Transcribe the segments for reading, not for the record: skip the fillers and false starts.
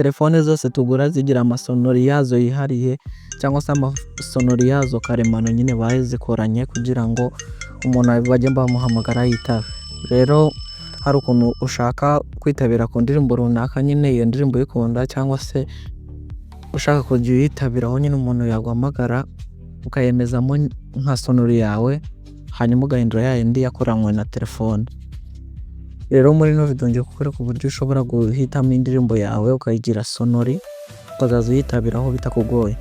Telefone zose tugura zigira amasonori yazo yihariye cyangwa se amasonori yazo karemano nyine bazikoranye kugira ngo umuntu bajye bamuhamagara yitabe. Rero hari ukuntu ushaka kwitabira ku ndirimbo runaka nyine iyo ndirimbo uyikunda cyangwa se ushaka kujya uyitabiraho nyine umuntu yaguhamagara ukayemezamo nka sonori yawe, hanyuma ugahindura ya yindi yakoranywe na telefone. Rero muri ino video ngiye kukwereka uburyo ushobora guhitamo indirimbo yawe ukayigira sonori ukazaza uyitabiraho bitakugoye.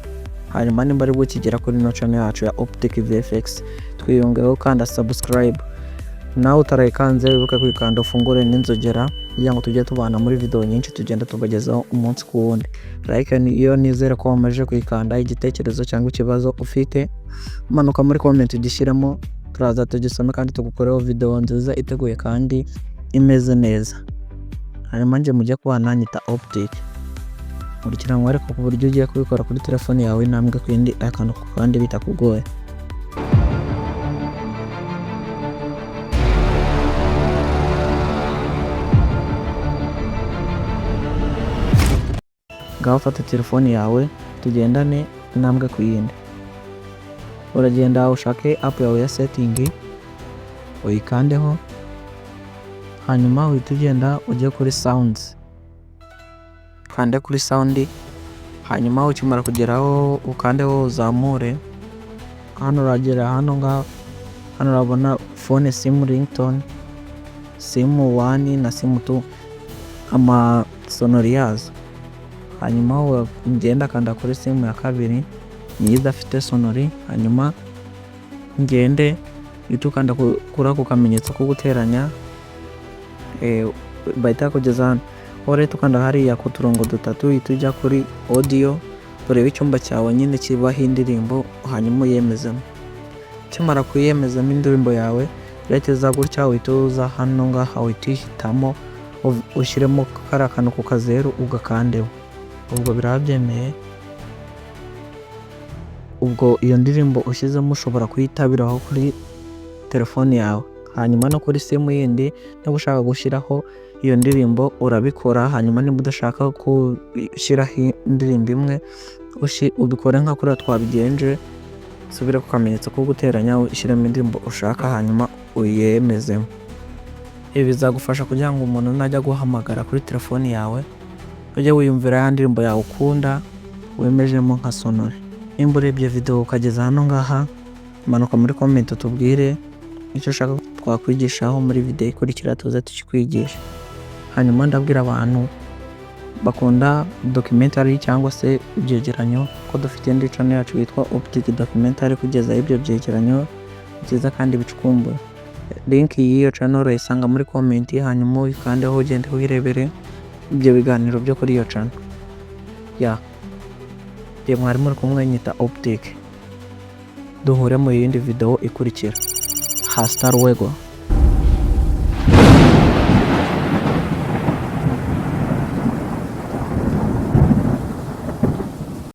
Hanyuma nimba aribwo ukigera kuri ino channel yacu ya Optic VFX, twiyongereho ukanda subscribe. Nawe utarayikanze wibuke kwikanda ufungure n'inzogera kugira ngo tujye tubana muri video nyinshi tugenda tubagezaho umunsi ku wundi. Like iyo nizere ko wamaze kuyikanda, igitekerezo cyangwa ikibazo ufite manuka muri comment ugishyiremo, turaza tugisome kandi tugukoreho video nziza iteguye kandi imeze neza. Hanyuma njye mujye kubana nyita Optic. Nkurikira nkwereke ku buryo ugiye kubikora kuri telefone yawe intambwe ku yindi, akantu ku kandi bitakugoye. Ngaho fata telefone yawe tugendane intambwe ku yindi. Uragenda ushake app yawe ya setting uyikandeho, hanyuma uhite ugenda ujye kuri sounds, ukande kuri sound, hanyuma ukimara kugeraho ukandeho uzamure. Hano uragera hano ngaha, hano urabona phone sim ringtone, sim 1 na sim 2, amasonori yazo. Hanyuma ugenda kanda kuri simu ya kabiri niyo idafite sonori, hanyuma ngende uhite ukanda kuri ako kamenyetso ko guteranya, bahita bakugeza hano. Wowe urahita ukanda hariya ku turongo dutatu, uhita ujya kuri audio, urebe icyumba cyawe nyine kibaho indirimbo, hanyuma uyemezemo. Ukimara kuyemezamo indirimbo yawe, urahita uza gutya, uhita uza hano ngaha, uhita uhitamo ushyiremo kariya kantu ku kazeru ugakandeho. Ubwo biraba byemeye, ubwo iyo ndirimbo ushyizemo ushobora kuyitabiraho kuri telefone yawe. Hanyuma no kuri simu yindi niba ushaka gushyiraho iyo ndirimbo urabikora, hanyuma niba udashaka gushyiraho indirimbo imwe ubikore nka kuriya twabigenje, usubire ku kamenyetso ko guteranya ushyiremo indirimbo ushaka hanyuma uyemezemo. Ibi bizagufasha kugira ngo umuntu najya guhamagara kuri telefone yawe ujye wiyumvira ya ndirimbo yawe ukunda wemejemo nka sonori. Nimba urebye video ukageza hano ngaha, manuka muri comment utubwire icyo ushaka twakwigishaho muri video ikurikira tuze tukikwigisha. Hanyuma ndabwira abantu bakunda documentary cyangwa se ibyegeranyo ko dufite indi channel yacu yitwa Optic Documentary kugezaho ibyo byegeranyo byiza kandi bicukumbuye. Link y'iyo channel urayisanga muri comment, hanyuma uyikandeho ugende wirebere ibyo biganiro byo kuri iyo channel. Ya mwari muri kumwe nyita Optic, duhure mu yindi video ikurikira. Hasta luego.